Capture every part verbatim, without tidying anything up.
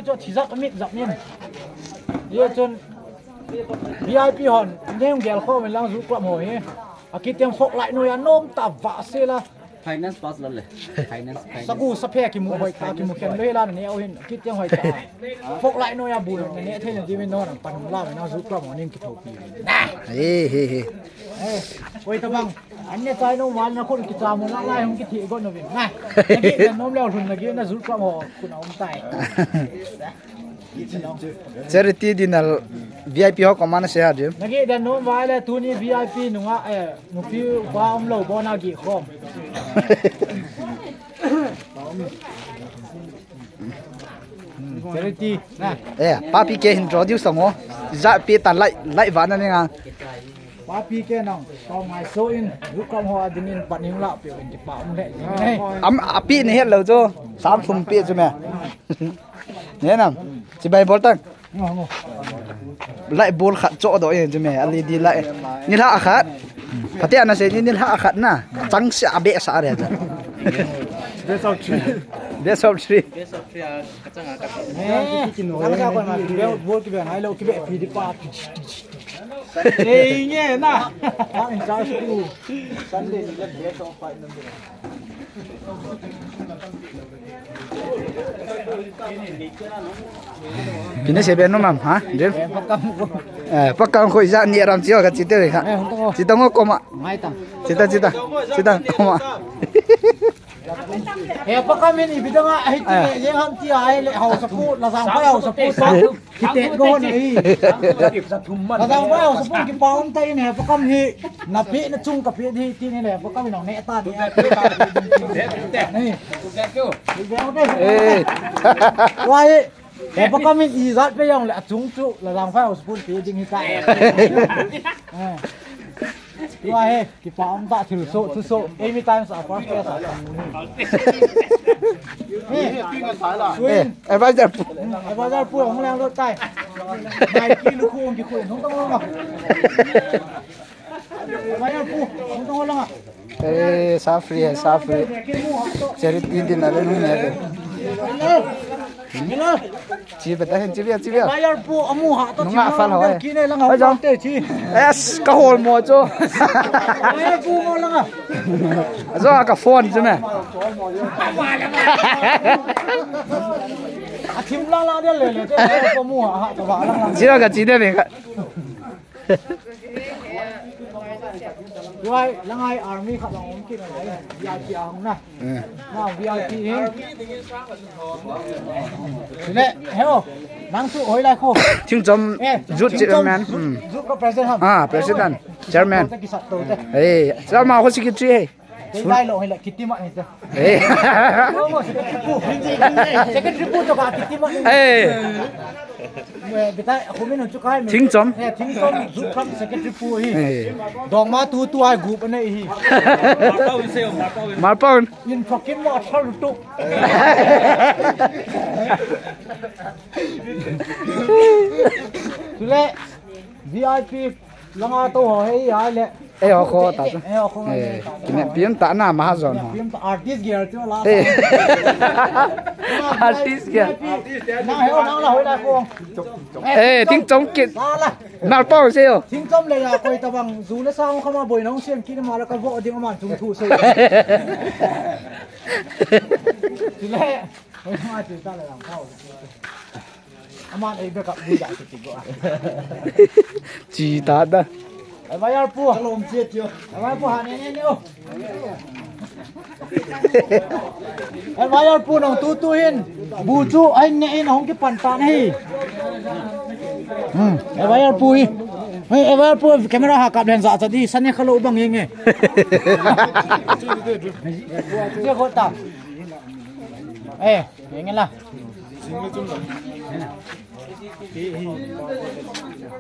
Chu thijak mit jak min. Ye chun V I P hon, neng gel khom in lang Zoo Club ho hi. Akitiang fog light noiya nom ta vah sela. Finance pass lo le. Finance, finance. Sagu saphe kimu hoi ta, kimu khen lo hela ne o hin. Akitiang hoi ta. Fog light noiya bu ne thei na di min no nang pan la na Zoo Club ho ning kithopi. He, he, he. Eh, koi tabang. Anne chai no wal na khun kicha mo na lai hung kithi go no vin. Na. Nagi na nom leo lhun nagi na Zoo Club ho khun a um tai. Charity dinner V I P ho koma na se ha dim. Nagi dan nom wal le tuni V I P nunga, eh, nupi upa um lo bo na gi khom. Charity na. Eh, papi ke hin introduce ngo. Ja pi ta lai, lai va na ni nga. Papi ke nang, kau ngai so in, Zoo Club ho ading in paning la pe in kipa um le. Am, api ni het lo chu, sam thum pi chu me. Ne nam, chibai bol tang. Ngo, ngo. Light bulb khat cho do e chu me, L E D light. Ni la khat. Pati ana se ni, ni la khat na. Chang sia be sa re cha. Best of three. Best of three. Best of three a, ka chang a ka. Eh, chang sa ko na, light bulb kibe ngai lo, kibe pi di pa. Ei nge na. Ah, in charge tu. Sunday ni la best of five number. Pina se be no mam, ha? Jim? Eh, pakam ko. Eh, pakam ko ija ni ram chi ka chi te ka. Eh, hong to. Chi ta ngo koma. Ngai ta. Chi ta, chi ta. Chi ta koma. He pakam in ipi dang a, ahi ti le, jeng ham ti a, ahi le, hausapu, Lajangphai hausapu, sa, kitet go na hi. Lajangphai hausapu, kipa um ta in he pakam hi, na pe, na chung ka pe di, ti ni le, pakam in ang ne ta ni. Ni. Eh. Wai. He pakam in ijat pe jong le achung chu Lajangphai hausapu pe ding hi ta. Eh. Tua he, kipa um ta thil so, thu so, Amy Times a first class a. He, he, swing. Eh, advisor pu. Hmm, advisor pu, hung lang lo tai. Nike lu khu, hung ki khu, hung tong lo. Advisor pu, hung tong lo. Eh, sa free hai, sa free. Charity dinner le nung ne. Chi beta hen, chi bia, chi bia. Advisor pu amu ha to. Nunga fal ho. Kine lang ha te chi. Yes, ka hol mo cho. Advisor pu mo lang a. Ajo ka phone chu me. Athim la la de le le te ko mu ha to ba lang lang. Chi ka chi de ne ka. Tuai, langai army khat lang um kit nai, V I P a hung na. Eh. Na V I P hi. Sile, heo, nang chu hoilai khu. Thingchom, eh, Youth Thingchom, Chairman. Youth, hmm. Youth ko president ham. Ah, president, chairman. Ko te kisat to te. Eh, sa ma ko secretary hai. Te lai lo hile kiti ma ni te. Eh. Secretary pu. Secretary pu to ka kiti ma ni. Eh. Beta, khumin chu kai. Thingchom. Eh, Thingchom, Youth Club Secretary pu hi. Eh. Dongma tu tu ai group ne hi. Malpon. In fucking mo athal tu. Sule, V I P. Langa to ho hei ya le. Eh, ho kho ta. Eh, ho kho. Eh, kine pian ta na Mahazon ho. Pian ta artist gear chu la. Eh. Artist gear. Na he na la hoi la ko. Eh, Thingchom kit. La la. Nal pau se yo. Thingchom le ya koi tabang zu le sang khama boi nong siam kit ma la ka vo ding man chung thu se. Sile. Hoi ma ti ta la lang pau. Aman ei backup di da ti go. Chi ta da. Advisor pu. Kalom che tio. Advisor pu ha ne ne ne o. Advisor pu nong tu tu hin. Bu chu ai ne in hong ki pan ta ne hi. Hmm. Advisor pu hi. Hei, advisor pu camera ha kap len za cha di, sane khalo bang yeng e. Che ko ta. Eh. Yeng la.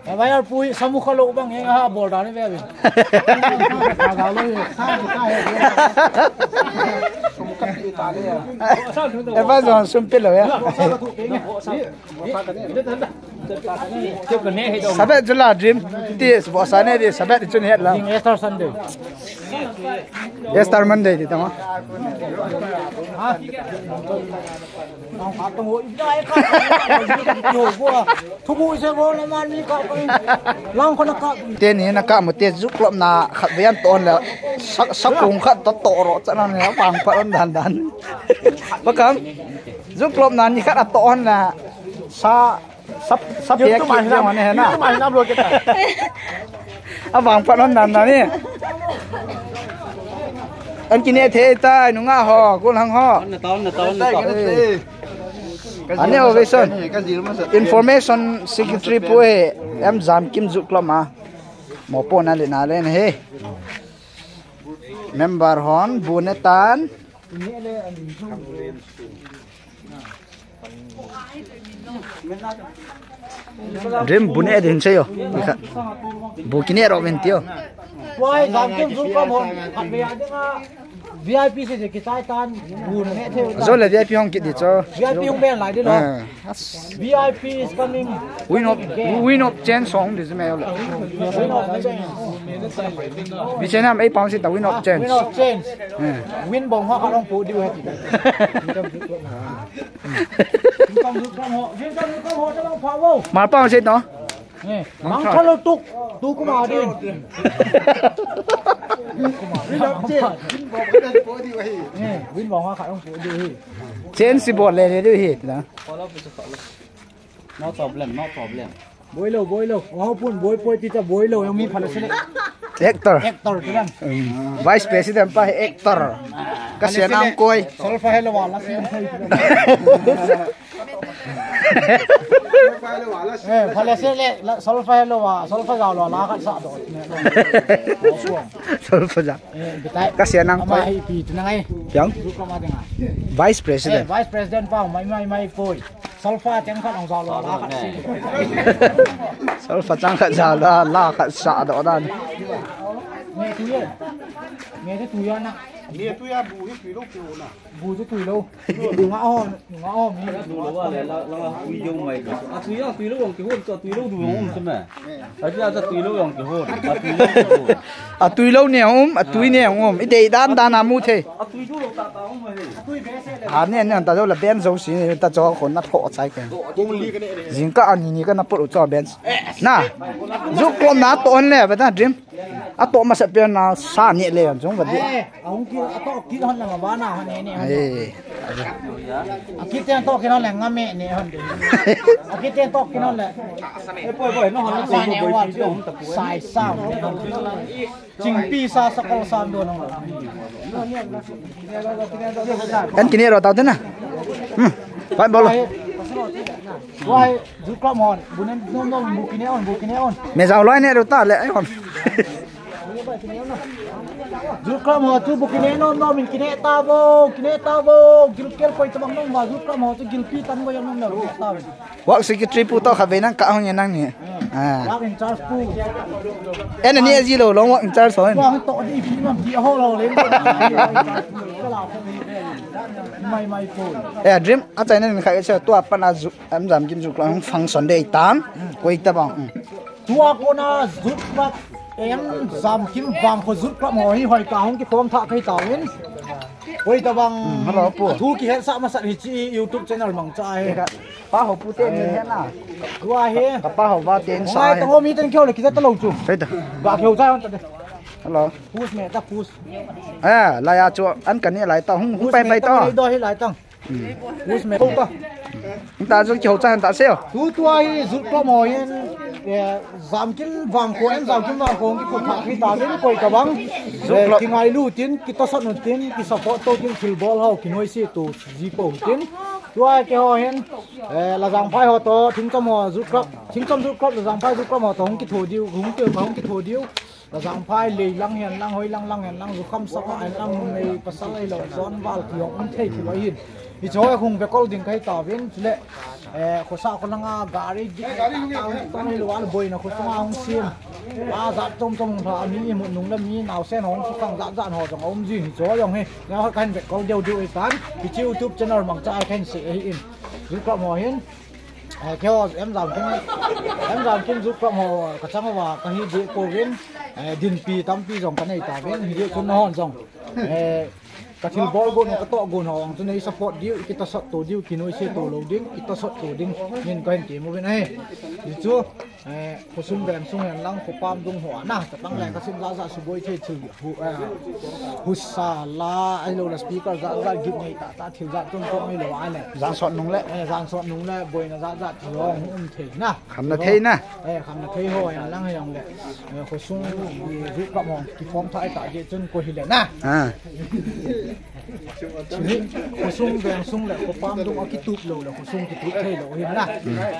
Advisor pu hi samu khalo bang yeng ha bol da ni ve ve. Advisor sum pe lo ya. Sabe jula dream. Ti bo sa ne di sabe chun het la. Easter Sunday. Easter Monday di tama. Teni na ka mu te juklop na khat vei an ton le sa, sa kung khat to to ro cha na ne vang pa ron dan dan. Pakam juklop na ni khat a ton le sa Sap, sap pek kit jeng ne na. Abang pat non dan na ni. An kine thei tai nunga ho, kul hang ho. Ani ovation. Information secretary pu he, M Jamkim juklop ma. Mopo na le na le he. Member hon bu ne tan. Dream bu ne din seyo. Bu kine ro men tio. Wai, Jamkim juklop hon, khat vei a dinga V I P se se kitai tan, bu ne thei. Zo le V I P hong kit di cho. V I P hong ben lai di lo. Eh. V I P is coming. Wind of, wind of change song this me. Wind of change. Bi chen ham ei pang si ta wind of change. Wind of change. Eh. Wind bong ha ka long pu diu he. Mal pang si no. Eh, mang thalo tuk, tu kuma din. Wind of change. Wind bong ha ka long pu diu he. Change si bol le le diu he na. No problem, no problem. Boi lo, boi lo. Wow, pun boi poi ti ta boi lo, yang mi phala sele. Actor. Actor tu kan. Vice President pa actor. Ka sia nang koi. Solfa hello wala si. Eh, phala sele, solfa hello wa, solfa jao lo la ka sa do. Solfa jao. Eh, bitai. Ka sia nang koi. Ama hi pi tu nang ai. Yang? Vice President. Eh, Vice President pa mai mai mai koi. Solfa chang khat ong sa lo la khat si. Solfa chang khat sa la, la khat sa do dan. Me tu ye. Me tu ya na. Me tu ya bu hi tu lo tu na. Bu tu tu lo. Nga ho, nga ho mi. Tu lo wa le la, la wi yo mai. A tu ya tu lo ong ki ho, tu lo du ong se me. A tu ya tu lo ong ki ho. A tu lo ne um, a tu ne um. I dei dan dan a mu thei. A ne ne ta jo la ben jo si ta jo ko na tho chai ke. Jingkah ani ni ka na put u cho ben. Na. Juklop na to on le ba ta dream. A to ma sa pe na sa ni le jong ba di. A hung ki a to ki hon la ba na hon ne ne. Eh. A ki ten to ki hon le nga me ne hon. A ki ten to ki hon le. E poi poi no hon sa ne wa. Sai sa. Chingpi sa sakol sa do nong. Kan kini ro tau tena. Hmm. Pai bol. Wai, juklop hon. Bunen nom nom bu kine on, bu kine on. Me jao loi ne ro ta le ai hon. Juklop hon tu bu kine nom nom min kine ta bo, kine ta bo. Gilkel koi tabang nom ba juklop hon tu gilpi tan bo yang nom nom ta bo. Work secretary pu to kha ve nang ka hong nang ni. Ah. Work in charge pu. En ni ji lo long work in charge hon. Work to di pi mam di ho lo le. Mai mai pu. Eh, dream a chai na min khai se tua pan a ju, M Jamkim juklop hong function dei tan. Koi tabang. Tua kona juklop M Jamkim vang ko juklop mo hi hoi ka hong ki form tha kai ta win. Koi tabang. Hello pu. Thu ki het sa ma sat hi chi YouTube channel mang cha he. Pa ho pu te ni he na. Tua he. Ka pa ho ba ten sa. Ngai ta ho mi ten kyo le kita ta lo chu. Sai ta. Ba kyo cha hon ta de. Hello. Push me ta push. Eh, la ya chu an kan ni lai ta hung hung pai pai ta. Do hi lai ta. Push me ta. Ta chu ki ho cha han ta se. Tu tua hi juklop mo hin. Jamkim vang ko en Jamkim vang ko ki ko tha ki ta din koi tabang. Juklop. Ki ngai lu tin, ki to sot nu tin, ki support to tin, thil bol ho, ki noi si tu. Ji po tin. Tua ke ho hin, eh, Lajangphai ho to, Thingchom ho juklop, Thingchom juklop, Lajangphai juklop ho to, hung ki tho diu, hung ki, hung ki tho diu. Lajangphai lei lang hen lang, hoi lang lang hen lang, jukham saka hen lang, hung nei pasal ei lo, zon val ki hong um thei ki lo hin. Hi cho hung ve kol ding kai ta vin, chule, eh, khosa ko langa gari gi, tong ei lo al boina khosa hung sim. A jat chom chom hung tha, mi imut nung le mi nau sen hong su khang jat jat ho jong um jin hi cho jong hi. Nga ho kan ve kol deu deu i tan. Hi chi YouTube channel mang cha kan se hi in. Juklop mo hin. Eh, keo M Jamkim. M Jamkim juklop mo ka chang wa ka hi de ko vin. Eh, din pi tam pi jong ka nei ta vin. Hi de kun hon jong. Eh, Ka thilbol gon ho, ka toh gon ho, ang chu nei support diu, kitahsan to diu, kinoise to lou ding, kitahsan to ding, nin kahin ti mo vin ahi. Hichu, eh, khosung veng sung hen lang, khopam dung ho ana, ka tang le ka sim ja ja suboi thei thil, hu, eh, husa la, ahilou le speaker ja ja git nei ta ta thil ja chung chung ahilou a le. Jan sot nung le. Eh, jan sot nung le, boina ja ja thil hung um thei na. Khamna thei na. Eh, khamna thei ho, hen lang hen lang le. Eh, khosung, eh, roof kap ho, kiform thei ta je chun ko hile na. Ah. Khosung veng sung le, khopam dung a kitup lou le, khosung kitup thei lou hin na.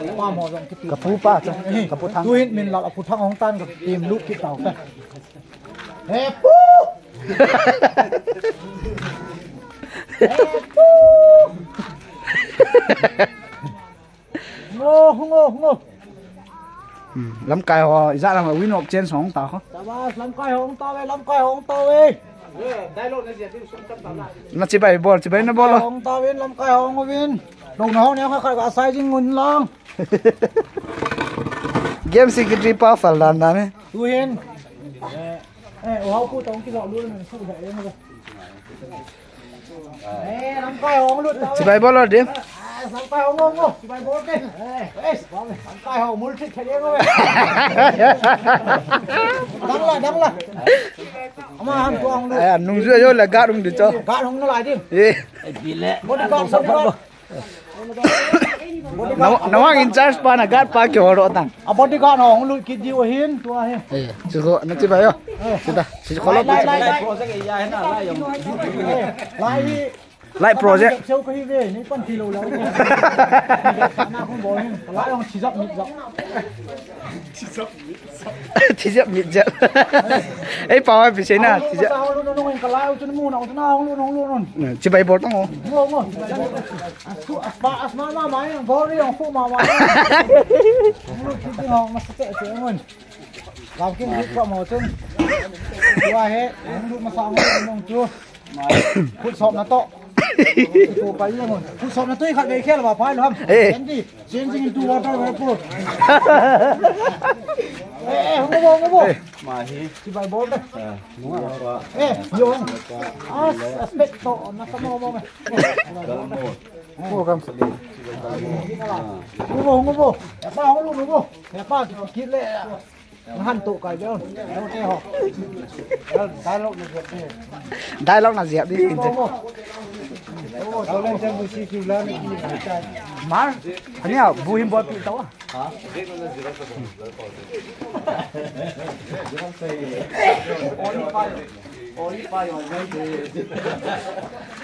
Khopam ho jong kitup. Ka pu pa cha, eh, ka pu Thang. Tu hin min lal a pu Thang hung tan ka tim lu kit tau ta. He pu! He pu! Ngo, ngo, ngo. Hmm, lamkai ho, ijat lam win of change hung ta ho. Sabas, lamkai hung ta ve, lamkai hung ta ve. Na chibai bol, chibai na bol. Hung ta vin, lamkai hung vin. Lou na ho ne kha kha ka sai jing ngun lang. Game secretary pa fal dan dan eh. Tu hin. Eh, eh, wow, pu tong ki lo lu na su da. Eh, lamkai hong lut. Chibai bol lo dim. Ah, lamkai hong hong hong. Chibai bol ke. Eh, eh, lamkai hong mul thik thek hong. Dang la, dang la. Ama han ko hong lut. Ai, nung ju yo la ga rung di cho. Ga rung na lai dim. Eh. Bol di ga, bol di ga. Na, nawang in charge pa na guard pa kihol ro tang. A bodyguard ho hung lut kit diu ahin, tua hi. Eh, chu ko, na chibai yo. Eh. Chuta, si ko lo. Lai, lai, lai, lai. Lai hi. Lai project. Seo ka hi ve, ni pan ti lo la. Na hung bol hin. Lai hung si jap mit jap. Tijep mit jep. Ei, pa wa pi sei na, tijep. Hong lut nung, ka lai u chun mu na, u chun hong lut, hong lut nun. Chibai bol tang o. Ngo, ngo. Asu, asma, asma ma ma, yang bol ri, yang fu ma ma. Hong lut, hong lut, hong lut, hong lut. Lam kin lut pa mo chun. Tua he, hong lut ma sa, hong lut nung chu. Khut sop na to. Khut sop na to i khat vei khel va phai lo ham. Eh. Changing, changing into water vapor. Eh, eh, hung bo, hung bo. Eh. Ma hi. Chibai bol de. Eh, yo. As, aspect to, na sa mo mo. Hung bo, hung bo. Ya pa, hung bo, hung bo. Ya pa, kit le. Nahan to kai bel. Dialogue na ziak di. Dialogue na ziak di. Dialogue na ziak di. Mar, ani a bu him bol pi tau. Ha?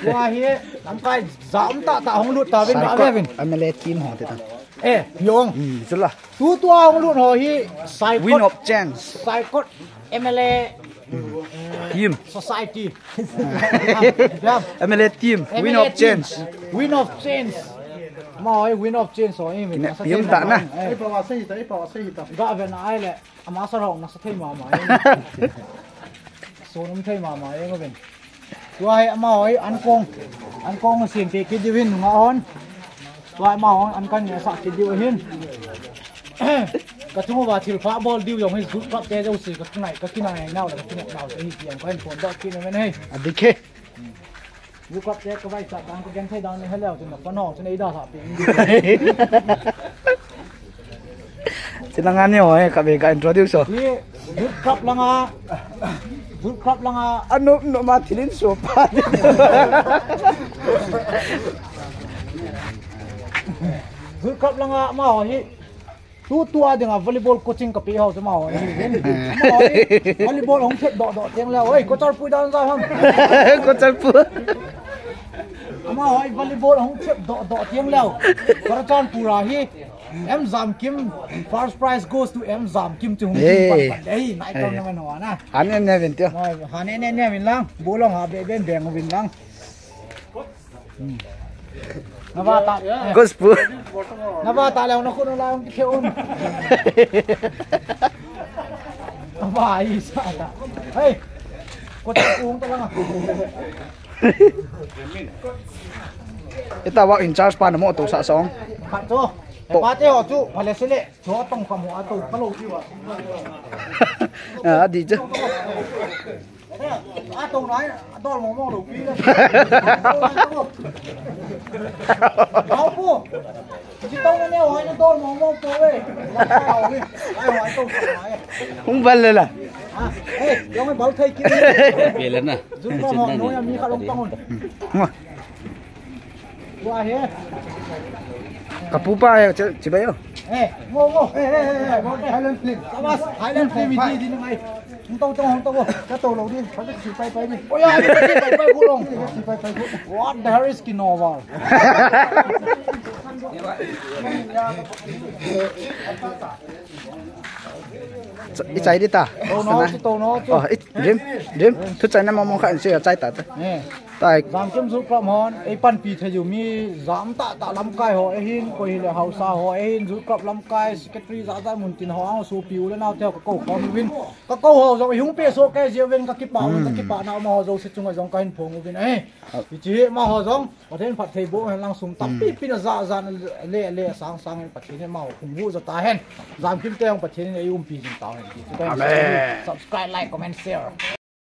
Tua hi, lamkai jam ta ta hong lut ta vin, ta vin. M L A team ho te ta. Eh, yong. Hmm, chula. Tu tua hong lut ho hi Saikot. Wind of Change. Saikot M L A. Team. Society. M L A team. Wind of Change. Wind of Change. Mo hi Wind of Change ho hi. Team ta na. Eh. Ei pa wa sei ta, ei pa wa sei ta. Ga ve na ai le. Ama sa rong na sa thei ma ma. So num thei ma ma, eh, mo ben. Tua hi ama hoi ankong, ankong sin te kit diu hin nunga hon. Tua hi ama hon an kan ne sa kit diu hin. Ka chung uva thil pha bol diu jong hi group kap te jo si ka kinai, ka kinai nau le ka kinai nau te hi ti ang ka hin phone dot kit ne men hei. A dik he. Group kap te ka vai sa tang ka gen thei dan ne hello chu na phone hong chu nei da sa pi. Chilanga ni hoi, ka be ka introduce o. Hi, Youth Club langa, Youth Club langa. Anu, nu ma thilin so pa. Youth Club langa ma ho hi. Tu tua dinga volleyball coaching ka pe ho ma ho hi. Ma ho hi, volleyball hong thep do do tiang le. Oi, ko char pui dan za ham. Ko char pu. Ama hoi volleyball hong thep do do tiang leo. Karachan pura hi. M Jamkim, first prize goes to M Jamkim chu hung kim pan pan dei, nai kong nang ano na. Han ne ne vin tio. Nai, han ne ne ne vin lang. Bolong ha be ben beng vin lang. Hmm. Na ba ta. Gospel. Na ba ta leo na ko na la hong ki un. Aba, isa ta. Hey. Ko ta ku hong ta lang. Ita wa in charge pa na mo to sa song. Khat to. To. Pa te ho chu, phale sile. Cho tong pa mo a to, pa lo ki wa. Ah, di cha. A to nai, a dol mo mo lo pi le. Au pu. Ji to na ne hoi na dol mo mo po le. Ai hoi to nai. Hung bal le la. Ah, eh, yong bal thai ki. Bel na. Jun pa mo no ya mi kha long pa hon. Ka pupa he, chibai o. Eh, ngo, ngo. Eh, eh, eh, eh, ngo, eh. Highland Film. Sabas, Highland Film, iti, iti, ngai. Hung tau, tau, hung tau. Ka tau lo di. Ka si pai, pai di. Oh, ya, si pai, pai, kulong. Si pai, pai, kulong. What the hell is Kinoval? I chai di ta. Tau no, tau no. Oh, i Rim, rim, thu chaina mong mong kha in se chai ta ta. Eh. Tai. Zam kem zu prap hon, ei panpi thei u mi zam ta ta lamkai ho, ei hin, koi hile hausa ho, ei hin, zu prap lamkai, secretary za za mun tin ho, ang su piu le nau te ho, ka ko khom uvin. Ka ko ho, zong ei hung pe so ke zi uvin, ka kipa uvin, ka kipa na ma ho, zo se chung zong ka hin phong uvin. Eh. Iti ma ho zong. Pathen phatthei boh hen lang sum tampi pi na za za na le le sang sang hen Pathen ma ho phung vu za ta hen. Zam kim te hong Pathen in ei umpi jing ta hen. Amen. Subscribe, like, comment, share.